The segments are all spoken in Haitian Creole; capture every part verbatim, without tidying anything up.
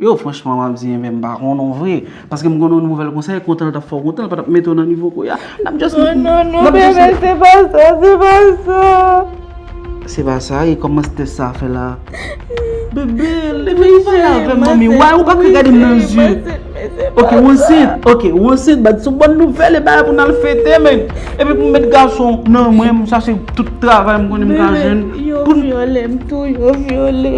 Yo, franchman, m ap di, enben, m pa konnen w vre. Paske m konnen yon nouvèl konsa, e kontan l t ap fè w kontan, l pa t ap mete w nan nivo ke w ye a. N ap just, non, non, non, n ap just bebe, se pa sa, se pa sa. Se pa sa, e kòman se tès sa fè la? Bebe, leve, pale avè m, manmi. Why ou pa ka gade m nan zye? Ok, ou ansent. Ok, ou ansent, but se yon bòn nouvèl, e bagay pou n al fete, men. Epi pou m met gason nan men m, sa se tout travay m konnen m ka jwenn. Bebe, yo vyole m tou, yo vyole.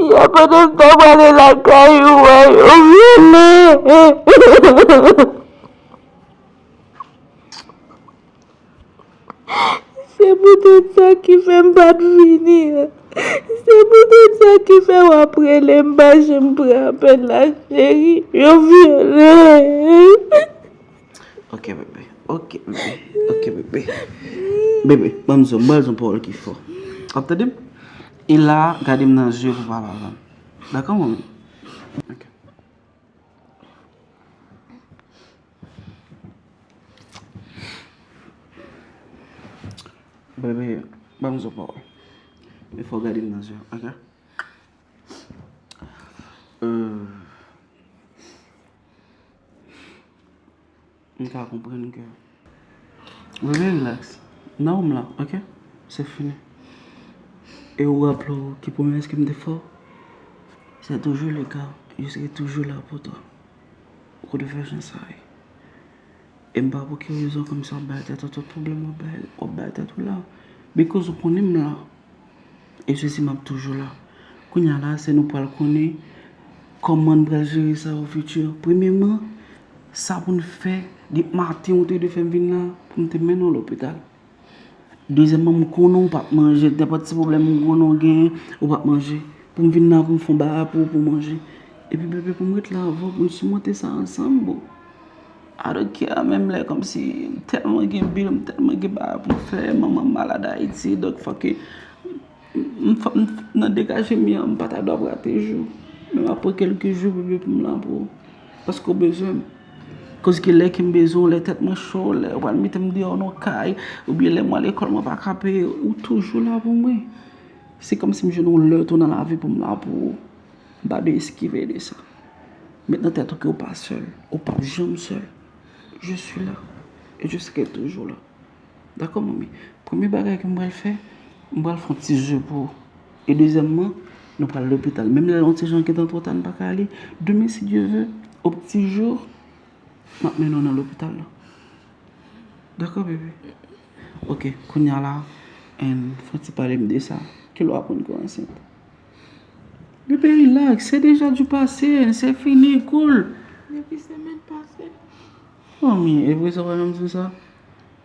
Ya, pandan m t ap prale lakay ou a, yo vyole. Se poutèt sa ki fè m pa t vini an. Se poutèt sa ki fè w ap rele m pa janm pran apèl la, cheri. Yo vyole. Ok, bebe. Ok, bebe. Ok, bebe. Bebe, ban m di w, m pral di w yon pawòl ki fò. W ap tande m? E la, gade m nan zye pou pale avè m. Dakò, manmi? Ok. Bebe, ban m di w yon pawòl. Men fò w gade m nan zye, ok? Euh, M ka konprann ke. Bebe, relax. Nan ou m la, ok? Se fini. E ou raple w ki pwomès ke m te fè w? C'est toujours le cas. Je serai toujours là pour toi. Ou konn fè jan sa ye. E m pa pou ki rezon kòmsi w ap bay tèt ou tout pwoblèm w ap bay, w ap bay tèt ou la. Because ou konnen m la. E sesi, m ap toujou la. Kounye a la, se nou pral konnen kòman n pral jere sa o fiti. Premyèman, sa pou n fè, depi maten ou te dwe fè m vin la, pou m te mennen w lopital. Dezyèmman, m konnen w p ap manje, nenpòt ti pwoblèm m konnen w genyen, ou p ap manje. Pou m vin la, pou m fè yon bagay pou ou, pou w manje. Epi, bebe, pou m ret la avè w, pou n simonte sa ansanm, boo. I don't care, menm lè kòmsi m tèlman gen bil, m tèlman gen bagay pou m fè, manman m malad Ayiti, donk fòk ke m, m, m nan degaje m an, m pa ta dwe ap rate jou. Men m ap pran kèlke jou, bebe, pou m la pou ou. Paske w bezwen m. Koz ke lè ke m bezwen w, lè tèt mwen cho, lè yo pral mete m deyò nan yon kay, oubyen lè mwen lekòl mwen pa ka peye, ou toujou la pou mwen. Se kòmsi m jwenn yon lè tou nan lavi pou m la pou ou. M pa dwe eskive de sa. Met nan tèt ou ke ou pa sèl. Ou p ap janm sèl. Je suis là. Et je serai toujours là. Dakò, manmi? Premye bagay ke m pral fè, m pral fè yon ti je pou ou. E dezyèmman, nou pral lopital. Menm lè yon ti jan gentan twò ta, n pa ka ale. Demen, si Dye vle, au petit jour, m ap mennen w nan lopital la. Dakò, bebe? Ok, kounye a la, and fò ti pale m de sa. Kilè w aprann ke w ansent? Bebe, relax, c'est déjà du passé, c'est fini, cool. Depi semèn pase. Manmi, e vre sa w pa janm di m sa?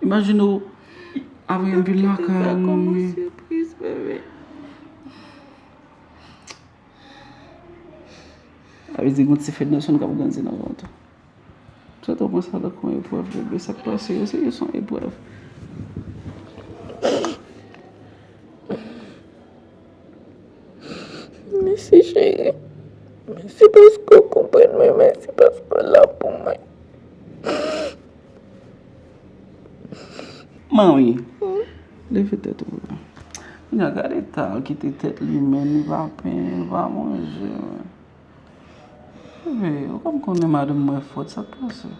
Imajine w, avan yon vin lakay, manmi. Kòm sipriz, bebe. Sa vle di, gon ti fèt nan sonn k ap grandi nan vant ou. Sa tou pran sa tankou yon eprèv, bebe. Sa k pase yo, se jis yon eprèv. Mèsi, cheri. Mèsi paske w konprann mwen. Mèsi paske w la pou mwen. Manmi, leve tèt ou. Kounye a, gade eta l kite tèt li, men li pa penyen, li pa manje, men. Bebe, ou konn konnen madanm mwen fòt, sa k pase?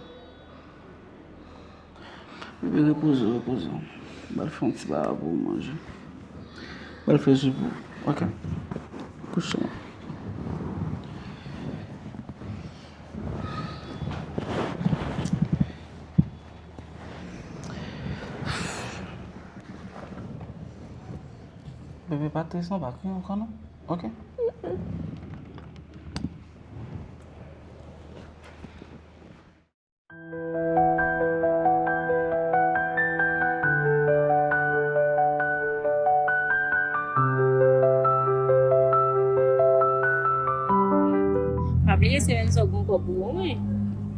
Bebe, repoze w, repoze w. M pral fè yon ti bagay pou ou manje. M pral fè ji pou ou, ok? Kouche. Bebe, pa tris non, pa kriye ankò non. Ok? Pa bliye semèn sa w gen yon kòb pou ou, wi.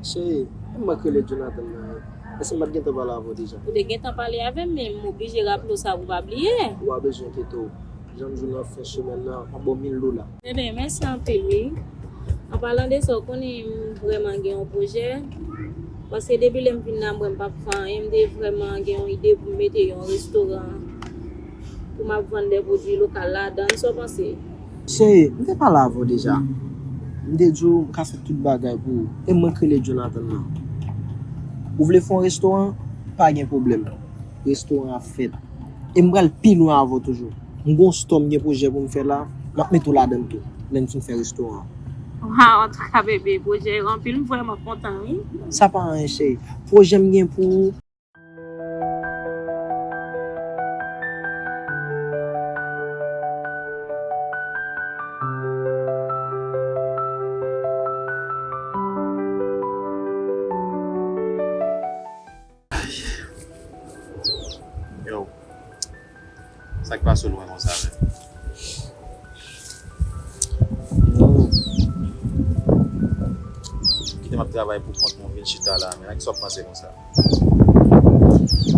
Cheri, e mwen k rele Jonathan nan. Èske m pa t gentan pale avè w deja? Ou te gentan pale avè m, men m oblije raple w sa pou w pa bliye. Ou pa bezwen enkyete w. Jan m di w nan fen semèn nan, m ap ba w mil dola. Ebyen, mèsi anpil, wi. An palan de sa, w konnen m vrèman gen yon pwojè. Paske depi lè m vin la, m wè m p ap fè anyen. M te vrèman gen yon ide pou m mete yon restoran. pou m ap vann de pwodui lokal ladan l, sa w panse? Cheri, m te pale avè w deja. M te di w m ka fè tout bagay pou ou. E mwen k rele Jonathan nan. Ou vle fè yon restoran? Pa gen pwoblèm. Restoran an ap fèt. E m pral pi lwen avè w toujou. M gen yon store, m gen pwojè pou m fè la. M ap mete w ladan l tou, lè n fin fè restoran an. Waw, antouka, bebe, pwojè yo anpil, m vrèman kontan, wi. Sa pa anyen, cheri. Pwojè m gen pou ou. Yo, sa k pase w lwen konsa, menm? Yo. Kite m ap travay pou kont mwen, vin chita la, men ak sa w ap panse konsa?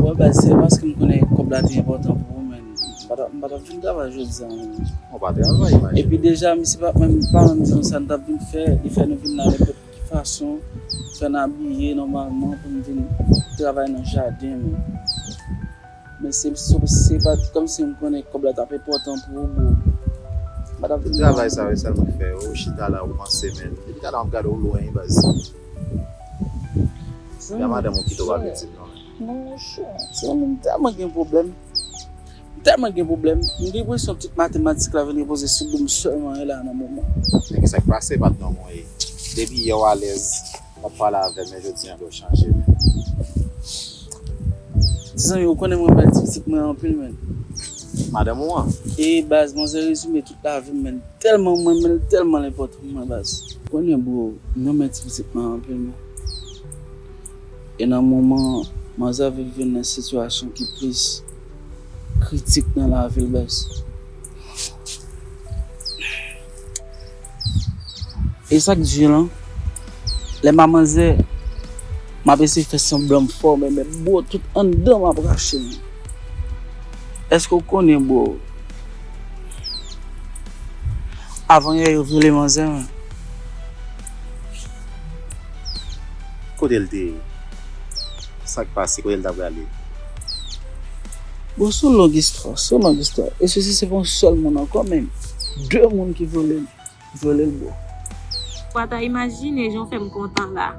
Bon, baz, se paske m konnen kòb la te enpòtan pou ou, men m pa t ap, m pa t ap vin travay jodi a, men. Ou pa travay, imajine. Epi deja, misye pa menm, pa menm di nou sa n t ap vin fè, li fè nou vin la nenpòt ki fason, fè n abiye nòmalman pou n vin travay nan jaden, men. Men se, se, se pa t kòmsi m konnen kòb la t ap enpòtan pou ou, bro. M pa t ap vin travay sa yo sèlman k fè yo chita la, ou panse, men. Depi talè m ap gade w lwen, baz. Ya madanm ou kite w pa vle di m non, men. Non, monchè, timoun, m tèlman gen pwoblèm. M tèlman gen pwoblèm. M gen enpresyon tout matematik la vin repoze sou do m sèlman, e la, nan moman. Men ki sa k pase, patnè mwen? Depi yè w alèz, w ap pale avè m, men jodi a, bro, chanje, men. Ti zanmi, ou konnen mwen renmen ti pitit mwen anpil, men. Madanm ou an? E baz, manzè rezime tout lavi m, men. Tèlman mwen, men tèlman l enpòtan pou mwen, baz. Ou konnen, bro, m renmen ti pitit mwen anpil, men. E nan moman, manzè vin vin nan sitiyasyon ki plis kritik nan lavi l, baz. E sa k di lan, lè m a manzè, m ap eseye fè sanblan m fò, men, men, bro, tout anndan m ap rache, men. Èske w konnen, bro? Avan yè, yo vyole manzè, men. Kote l te ye? Sa k pase? Kote l t ap prale? Bon, se yon long istwa, se yon long istwa. E sesi, se pa yon sèl moun ankò, men de moun ki vyole l. Vyole l, bro. Ou pa ta imajine jan w fè m kontan la.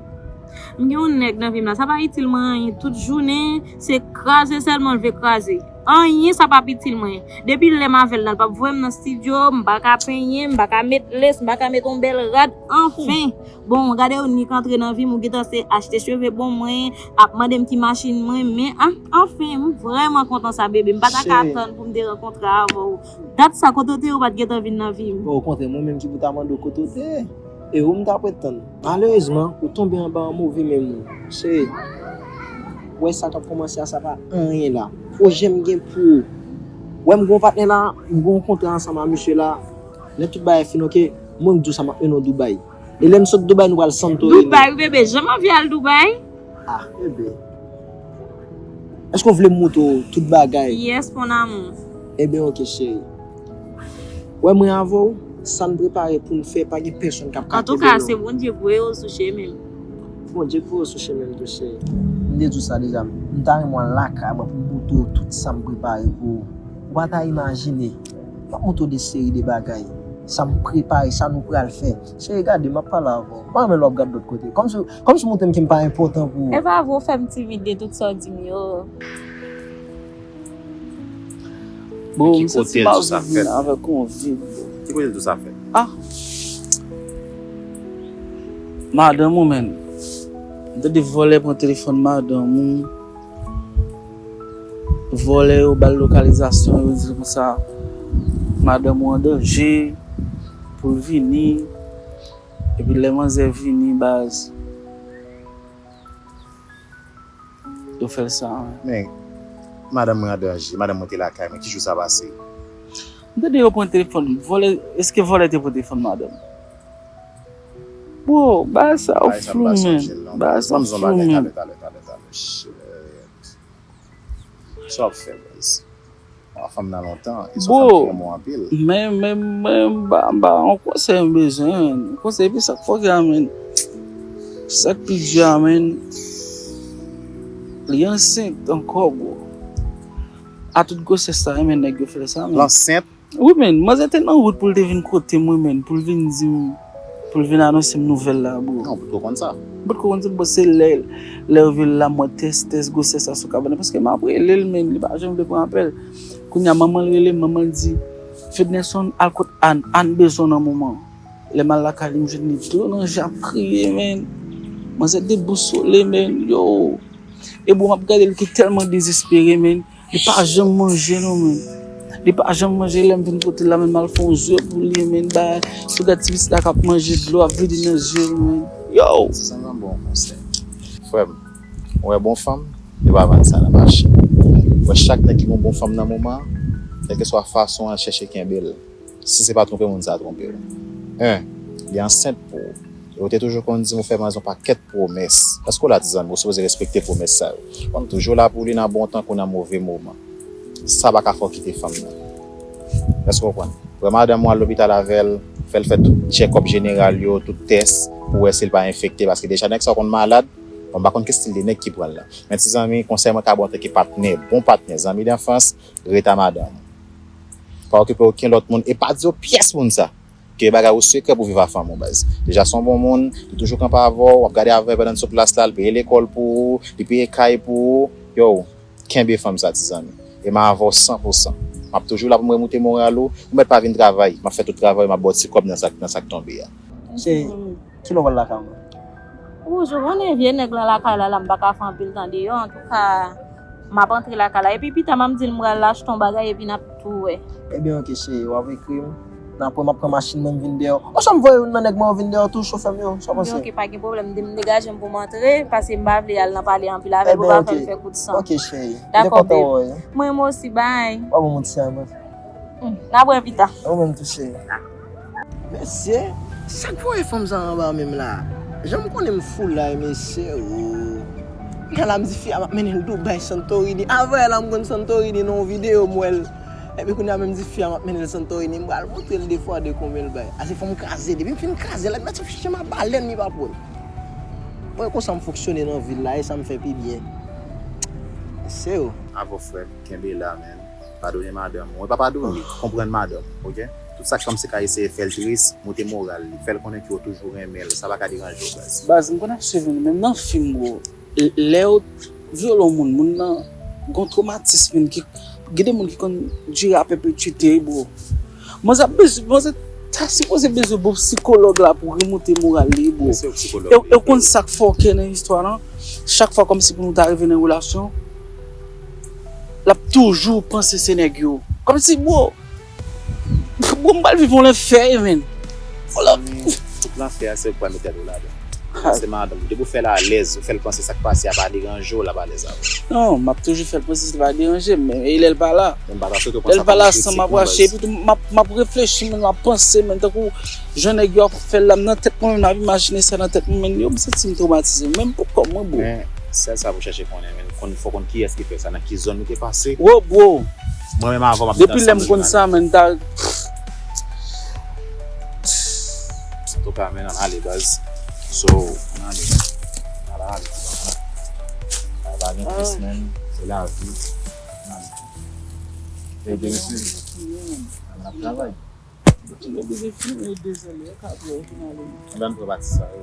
M gen yon nèg nan vi m la, sa pa itil mwen anyen. Tout jounen, se kraze sèlman l vle kraze. Anyen sa p ap itil mwen. Depi lè m avè l la, l p ap voye m nan estidyo, m pa ka penyen, m pa ka met lace, m pa ka met yon bèl rad, anfen. Bon, gade Nick antre nan vi m, ou gentan se achte cheve bon mwen, ap mande m ki machin mwen, men, an-, anfen, m vrèman kontan sa, bebe. M pa ta ka tann pou m te rankontre avè w. Dat sa, kote w te ye, ou pa t gentan vin nan vi m. Bon, okontrè, mwen menm ki pou ta mande w kote w te ye. E ou m ta pral tann. Malerezman, ou tonbe anba yon move men moun. Cheri, w wè sa k ap kòmanse a, sa pa anyen la. Pwojè m gen pou ou. W wè m gen yon patnè la, m gen yon kontra ansanm a misye la. Lè tout bagay fin, oke, mwen k di w sa, m ap mennen w Dubai. E lè m sot Dubai, nou pral Santorini. Dubai, wi, bebe, jan m anvi al Dubai. Ah, bebe. Èske w vle m montre w tout bagay? Yes, mon amour. Ebyen, oke, cheri. Wè mwen avè w, sa n prepare pou n fè, pa gen pèsonn k ap ka kenbe nou. Antouka, se Bondye k voye w sou chemen m. Bondye k voye w sou chemen m tou, cheri. M te di w sa deja, m ta renmen w al lakay mwen pou m montre w tout sa m prepare pou ou. Ou pa ta imajine. M ap montre w de seri de bagay. Sa m prepare, sa nou pral fè. Cheri, gade, m ap pale avè w. M pa renmen lè w ap gade lòt kote. Kòmsi, kòmsi w montre m ke m pa enpòtan pou ou. E pa vre, ou fè m timid de tout sa w di m yo. Bon, m santi m ap viv avèk yon vid, bro. Ki kote l di w sa fèt? Ah! Madanm ou, menn. M tande vòlè pran telefòn madanm ou. Vòlè yo ba l lokalizasyon, yo di l konsa, madanm ou an danje, pou l vini. Epi lè manzè vini, baz, yo fè l sa, wi. Men, madanm mwen an danje, madanm mwen te lakay mwen, ki jou sa pase? M tande yo pran telefòn, vòlè, èske vòlè te pran telefòn madanm? Bro, bagay sa yo flou, menn. Bagay sa yo flou, menn. Ban m di w yon bagay, talè, talè, talè, talè. Shit. Sa w ap fè, baz? Ou a fanm nan lontan, e se yon fanm ki renmen w anpil. Men, men, men, m ba, m ba, yon konsèy m bezwen, menn. Yon konsèy, epi sa k fòkè a, menn. Sa k pi di a, menn. Li ansent ankò, bro. A tout gwosès sa, wi, men nèg yo fè sa, men. L ansent? Wi, men, manzè te nan wout pou l te vin kote m, wi, men, pou l vin di m, pou l vin anonse m nouvèl la, bro. Non, ou potko konn sa. M potko konn sa, bro, se lè, lè yo vin la, mwen tès, tès gwosès la sou kabann nan, paske m ap rele l, men, li pa janm vle pran apèl. Kounye a, manman l rele m, manman l di, Fednerson, al kot Ann, Ann bezwen w nan moman. Lè m al lakay li, m jwenn li dlo nan je, ap kriye, men. Manzè debousole, men, yo. E bro, m ap gade l ki tèlman dezespere, men. Li pa janm manje, non, men. Li pa janm manje, lè m vin kote l la, men, m al fè yon zwe pou li, men, bay. Si w gad ti pitit la k ap manje dlo, ap vide nan zye l, men. Yo! Sa se yon bon konsèy. Frè m, ou wè bon fanm, yo pa vann sa nan mache. Ou wè chak nèg ki gen yon bon fanm nan moman an, kèlkeswa fason an, chèche kenbe l. Si se pa twonpe, moun sa a twonpe w. En, li ansent pou ou. E ou te toujou konn di m ou fè manzè yon pakèt pwomès. Èske w la, ti zanmi? Ou sipoze respekte pwomès sa yo. Ou toujou la pou li nan bon tan kou nan move moman. Sa pa ka fè w kite fanm nan. Èske w konprann? Pran madanm ou al lopital avè l, fè l fè tout tchèkòp jeneral yo, tout tès, pou wè si l pa enfekte. Paske deja nèg sa yo konn malad, bon, m pa konn ki stil de nèg ki pran l la. Men ti zanmi, konsèy mwen ka ba w antanke patnè, bon patnè, zanmi danfans, ret a madanm ou. Pa okipe okenn lòt moun e pa di yo pyès moun sa. Ke bagay ou sekrè pou viv a fanm ou, baz. Deja se yon bon moun, li toujou kanpe avè w, w ap gade avè l pandan l sou plas la, li peye lekòl pou ou, li peye kay pou ou. Yo, kenbe fanm sa, ti zanmi. E m avè w san pou san. M ap toujou la pou m remoute moral ou. Ou mèt pa vin travay, m ap fè tout travay, m ap ba w ti kòb nan sa k, nan sa k tonbe a. Se Kilè w pral lakay mwen? Ou, ou konnen vye nèg lan lakay la, la, m pa ka fè anpil tan deyò. Antouka, m ap antre lakay la. Epi pita, m ap di l m pral achte yon bagay, epi n ap tou wè. Ebyen, oke, cheri, w ap ekri m. N ap wè, m ap pran machin mwen, m vin dèyè w. Oswa m voye youn nan nèg mwen yo vin dèyè w tou, chofè m yo, sa w panse? Oke, pa gen pwoblèm. M di m degaje m pou m antre, paske m pa vle al nan pale anpil avè l pou pa fè l fè kou de san. Ebyen, oke. Dakò, babe. Mwen, mwen osi, bay. W ap bon, mon ti amè. Hmm, n ap wè pita. Ou menm tou, cheri. Mesye, sa k voye fanm sa anba menm la? Jan m konnen m foulay, mesye, o. Gala m di fi a m ap mennen l Dubai, Santorini. Avè la m konn Santorini nan yon videyo m wè l. Epi kounye a menm di fi a m ap mennen l Santorini. M pral montre l de fwa de konbyen l bay. Ase fò m kraze l. Depi m fin kraze l, la m mèt ap chache m a balèn li pa pran. Bon, e konsa m fonksyone nan vil la, e sa m fè pi byen. Mesye, o. Avè w, frè m, kenbe la, men. Padone madanm ou. Mwen pa padone, konprann madanm ou, oke? Tout sa k kòmsi ka eseye fè l tris, moute moral li, fè l konnen ke w toujou renmen l, sa pa ka deranje w, baz. Baz, m konn ap swiv nou, menm nan fim, bro. L-, lè yo vyole yon moun, moun nan gon twomatis, menm ki, gen de moun ki konn dire a pèpetwite, bro. Manzè ap bezwen, manzè ta sipoze bezwen bon sikològ la pou remoute moral li, bro. E, e w konn sa k fòkè nan istwa lan? Chak fwa kòmsi pou nou ta rive nan relasyon, l ap toujou panse se nèg yo. Kòmsi, bro, bro, m pral viv yon lanfè, man. Yon lan- Tout lanfè a, se ou k pral met tèt ou ladan. Se madanm ou. Depi ou fè l alèz, ou fè l panse sa k pase a pa deranje w, l ap alèz avè w. Non, m ap toujou fè l panse sa pa deranje m, men e lè l pa la? Lè l pa la, san m ap rache, epi tou, m ap, m ap reflechi, men m ap panse, men tankou jan nèg yo ap fè l la, m nan tèt mwen menm, m ap imajine sa nan tèt mwen, men yo, m santi m twomatize, menm pou kò mwen, bro. Men, sèl sa pou chèche konnen, men, konn, fò konn kiyès ki fè sa, nan ki zòn li te pase. Wo, bro. Mwen menm avè w, m ap viv ansanm. Depi lè m konn sa, men, ta Antouka, men, ann ale, baz. So, ann ale. Ann ale, ann ale. Sa pa gen plis, men. Se lavi. Ann ale. Ede mesye. Ann ap travay. Yo bezwen fini e dezè lè, yo ka pran, yo fin ale. Ann pran pati sa yo.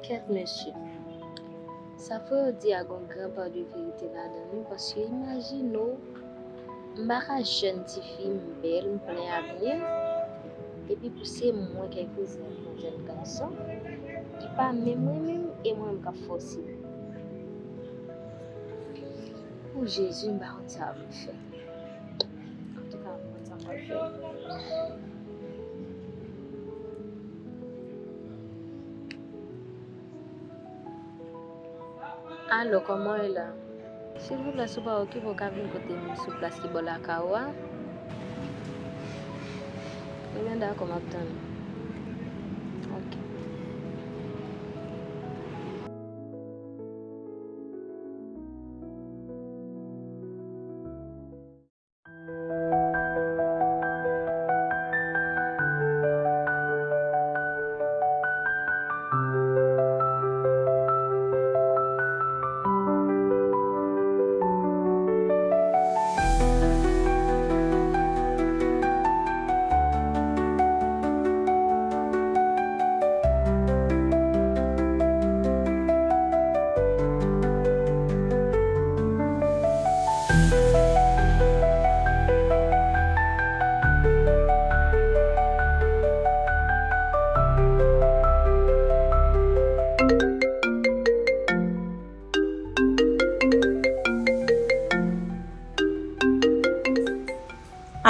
Kèt mesye. Sa frè yo di a gon gran pa de verite ladan l wi, paske imajine w, m pa ka jèn tifi, m bèl, m plen avni, epi pou se mwen k ap epouze yon jèn gason, li pa menm renmen m, e mwen menm k ap fòse. O Jezi, m pa konn sa pou m fè. Antouka, m konn sa m pral fè. Alo, kòman w ye la? Silvouplè, si w pa okipe, w ka vin kote m sou plas ki bò lakay ou a? Ebyen, dakò, m ap tann ou. Oke.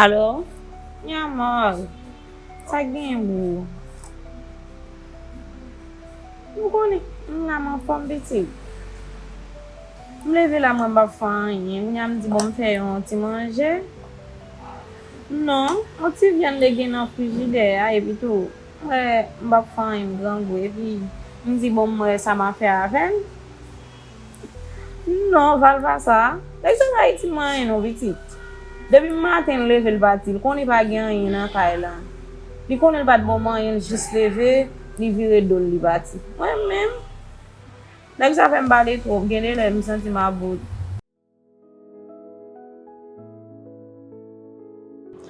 Alo? Mi amor, sa k genyen boo? Ou konnen, m la m anfòm pitit. M leve la mwen m p ap fè anyen. Kounye a m di bon m fè yon ti manje. Non, yon ti vyann te gen nan frijidè a epi tou. M wè m p ap fè anyen m grangou epi m di bon m wè sa m a fè avè l. Non, Val pa sa. Nèg sa pa itil mwen anyen non pitit. Depi maten l leve l pati, l konnen pa gen anyen nan kay la. Li konnen l pa t ban m anyen, l jis leve, li vire do l li pati. Mwen menm, nèg sa fè m pale twòp, gen de lè m santi m about.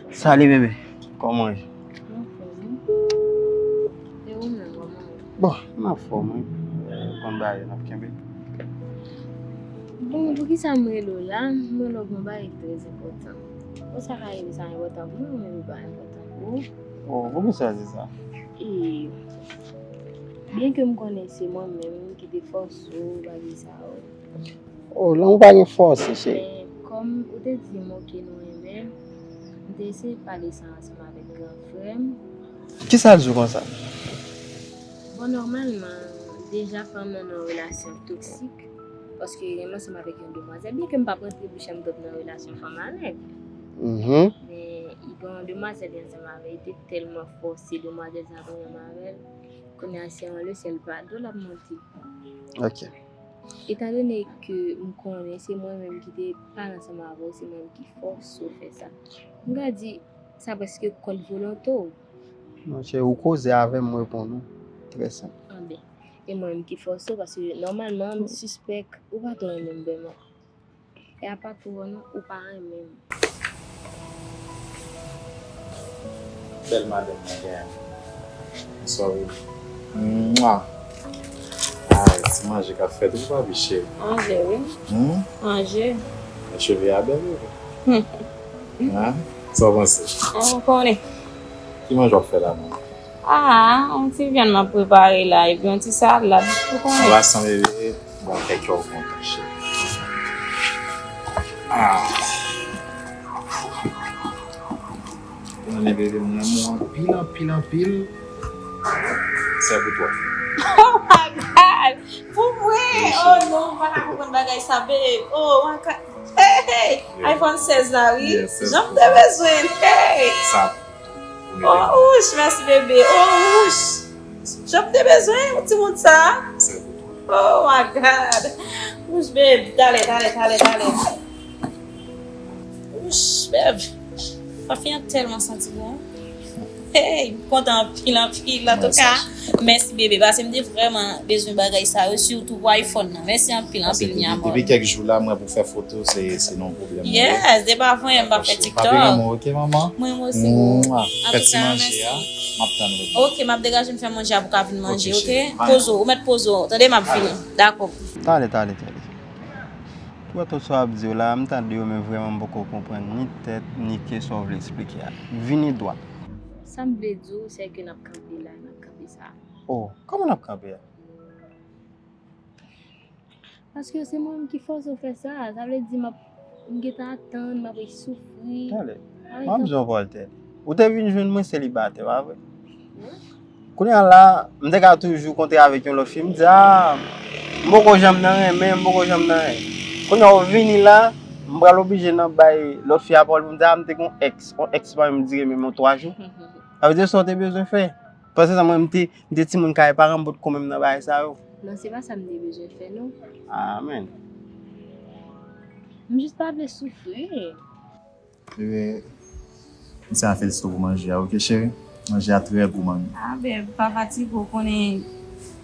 Salut bébé, kòman w ye? Anfòm wi. E ou menm, kòman w ye? Bon, m anfòm wi. Ou konn bagay yo, n ap kenbe. Bon, poukisa m rele w la? M rele w pou yon bagay ki trè enpòtan. Bon, sa ka rive sa enpòtan pou mwen, men li pa enpòtan pou ou. Oh, poukisa w di sa? E byen ke m konnen se mwen menm ki te fòse w bagay sa yo. Oh, lanmou pa gen fòse, cheri. Men kòm ou te di m oke nou renmen, m te eseye pale sa ansanm avèk gran frè m. Kisa l di w konsa? Bon, nòmalman, deja fanm nan nan yon relasyon toksik, paske li renmen ansanm avèk yon demwazèl, byen ke m p ap rantre bouch m twòp nan relasyon fanm avèk. Mhm. Men li gen yon demwazèl li ansanm avè l, li te tèlman fòse demwazèl sa pou l renmen avè l, kounye a se yon lesyèl pa do l ap monte. Ok. Etan done ke m konnen se mwen menm ki te pale ansanm avè w, se mwen menm ki fòse w fè sa, m ka di sa prèske kont volonte w. Monchè, ou koze avè m, m reponn ou. Trè senp. Anben, e mwen menm ki fòse w, paske nòmalman, m sispèk ou pa twò renmen m vrèman. E apa tou non, ou pa renmen m. Bèl madanm mwen genyen. Sorry. Mwa. Ay, ti manje k ap fèt wi papi cheri. Manje wi. Hmm? Manje. Men cheve a bèl wi. Hein? Sa w panse? Ou konnen. Ki manje w ap fè la menm? Ah, yon ti vyann m ap prepare la, epi yon ti salad. Ou konnen. Anba san bebe, bon kèk yo kontan cheri. Ah. Konnen bebe, m renmen w anpil, anpil, anpil. Se pou twa. Oh my God! Pou mwen? Oh non, m pa ka konprann bagay sa, babe. Oh my God. Hey, hey. iPhone sèz la, wi. Jan m te bezwen. Hey. Sa. Oh, wouch, mèsi, bebe. Oh, wouch. Jan m te bezwen, yon ti moun sa. Se pou twa. Oh my God. Wouch, babe. Talè, talè, talè, talè. Wouch, babe. Papi an tèlman santi bon. Hey, m kontan anpil, anpil. Antouka, mèsi, bebe. Paske m te vrèman bezwen bagay sa yo, sitou pou iPhone nan. Mèsi anpil, anpil, mi amor. Depi kèk jou la, mwen pou fè foto, se se non pwoblèm. Yes, depi avan yè m pa fè TikTok. Papi renmen w, ok, manman? Mwen renmen w osi, boo. Mwa. Fè ti Antouka, manje mèsi. A, m ap tann ou. Ok, m ap degaje m fè manje a pou ka vin manje, Ok, ok? cheri. Poze w, ou mèt poze w. Tande, m ap vini. Dakò. Talè, talè, talè. Pou tout sa w ap di yo la, m tande yo, men vrèman m poko konprann ni tèt, ni ke sa w vle eksplike a. Vini dwat. Sa m vle di w, se ke n ap kanpe la, n ap kanpe sa. Oh, kòman n ap kanpe a? Paske se mwen menm ki fòse w fè sa. Sa vle di m ap, m gentan ap tann, m ap soufri. Talè. Ay, M ap tan- di w yon pawòl tèt. Ou te vin jwenn mwen selibatè, pa vre? Wi. Kounye a la, m te ka toujou kontre avèk yon lòt fi, m di, ah, m poko janm nan renmen, m poko janm nan renmen. Kounye a ou vini la, m pral oblije nan bay lòt fi a pawòl pou m di, ah, m te gen yon ex, yon ex pa m di renmen m yon twa jou. Sa vle di sa w te bezwen fè. Panse sa mwen, m te, m te timoun kay paran m, potko menm nan bagay sa yo. Non, se pa sa m te bezwen fè, non. Amen. M jis pa vle soufri. Bebe, m se a felisite w pou manje a, ok, cheri? Manje a trè gou, manmi. Ah, bebe, pa fatige, w konnen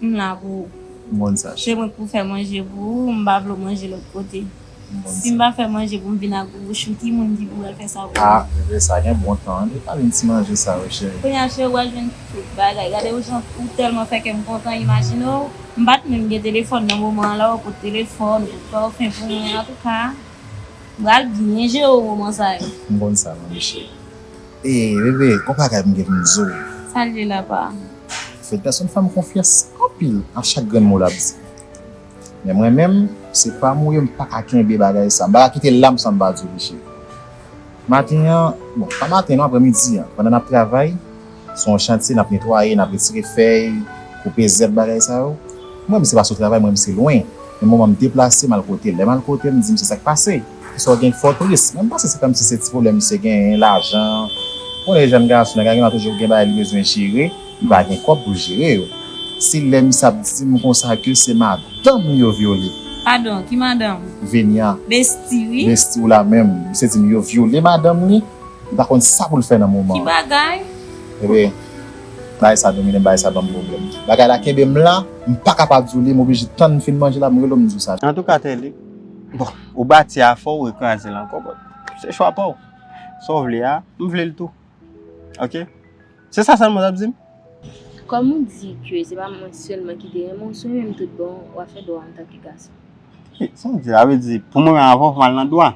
m la pou ou. M konn sa, Se mwen k pou fè manje pou ou, m pa vle w manje lòt kote. M konn Si m sa. Pa fè manje pou m vin ak gwo bouch ou, ki moun ki pou al fè sa pou Ah, ou? Bebe, sa gen bon tan, ande. Pa vin ti manje sa, wi, cheri. Kounye a, cheri, w al jwenn tout bagay. Gade w jan ou tèlman fè kè m kontan, imajine w. M pa t menm gen telefòn nan moman an la, ou pot telefòn, ou pot pòfen pou mwen, antouka. M pral byen jere w moman sa yo. M konn sa, manmi cheri. E, bebe, yon bagay m gen pou m di w. Sa l ye la, pa? Fred Personne fè m konfyans anpil a chak grenn mo l ap di. Men mwen menm, se pa m ou ye, m pa ka kenbe bagay sa. M pa ka kite l la m san m pa di w li cheri. Maten an, bon, pa maten non, aprè midi an, pandan n ap travay, se yon chantye, n ap netwaye, n ap retire fèy, koupe zèb, bagay sa yo. Mwen, misye pa sou travay, mwen, misye lwen. Men moman m deplase, m al kote l. Lè m al kote l, m di misye sa k pase. Kisa w gen k fè w tris? Mwen, m panse se kòmsi se ti pwoblèm misye genyen, lajan. Konnen jèn gason, nèg la genlè toujou gen bagay li bezwen jere, li pa gen kòb pou l jere yo. Se lè misye ap di m konsa ke se madanm li yo vyole. Padon, ki madanm? Venia. Besti, wi. Besti w la menm. Misye di m yo vyole madanm li. Li pa konn sa pou l fè nan moman an. Ki bagay? Ebyen, bagay sa domine m, bagay sa ban m pwoblèm. Bagay la kenbe m la, m pa kapab di w li, m oblije tann m fin manje la, m rele w, m di w sa. Antouka, Telly, bon, ou bati afè w, ou kraze l ankò, bon, se chwa pa w. Sa w vle a, m vle l tou. Oke? Se sa sèlman w t ap di m? Kòm ou di ke se pa mwen sèlman ki te renmen w, si w renmen m tout bon, w ap fè dwa antanke gason. Sa w di la, vle di, pou mwen menm avè w, fò m al nan dwa.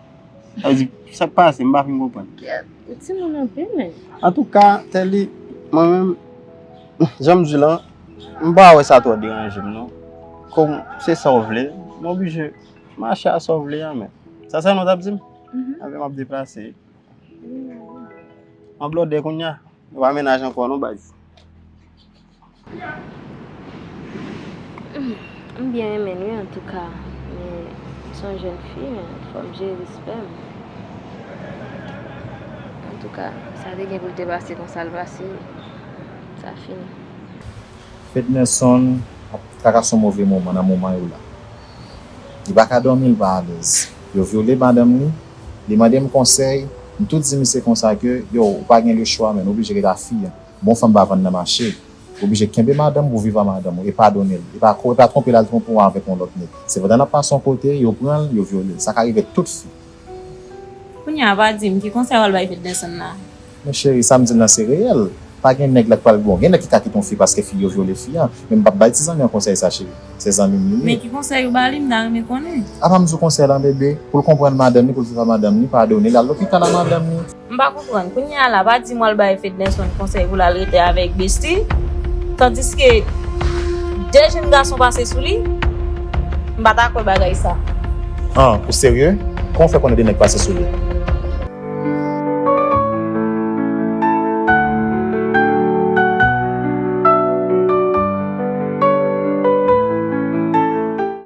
Sa vle di, sa k pase, m pa fin konprann. Ou timoun anpil, men. Antouka, Telly, mwen menm, jan m di w lan, m pa wè sa twò deranje m, non. Kòm se sa w vle, m oblije mache a sa w vle a, men. Sa sèlman w t ap di m? Mhm. Anben, m ap deplase. M ap blòdè kounye a. Ou pa mennaj ankò non, baz. M byen renmen l, wi, antouka. Men, m se yon jèn fi, men fò m jere respè m. Antouka, sa te gen pou l te pase konsa, l pase. Sa fini. Fednerson ap travèse yon move moman nan moman yo la. Li pa ka dòmi, li pa alèz. Yo vyole madanm li, li mande m konsèy, m tou di misye konsa ke, yo, ou pa gen lechwa, men, ou oblije ret ak fi a. Bon fanm pa vann nan mache. Ou oblije kenbe madanm ou, viv ak madanm ou, e padone l. E pa, e pa twonpe l al twonpe w avèk yon lòt nèg. Se pandan l ap pase yon kote, yo pran l, yo vyole l. Sa ka rive tout fi. Kounye a, pa di m, ki konsèy w al bay Fednerson la? Men cheri, sa m di l lan se reyèl. Pa gen nèg la k pral bon. Gen nèg ki ka kite yon fi paske fi yo vyole fi a. Men m p ap bay ti zanmi an konsèy sa, cheri. Se zanmi m li ye. Men ki konsèy ou ba li, m ta renmen konnen. Apa m di w konsèy lan, bebe? Pou l konprann madanm li, pou l viv ak madanm li, padone l, al lopital ak madanm li. M pa konprann. Kounye a la, pa di m w al bay Fednerson konsèy pou l al rete avèk Besti. Tandiske de jèn gason pase sou li, m pa ta kwè bagay sa. An, ou serye? Kòman w fè konnen de nèg pase sou li?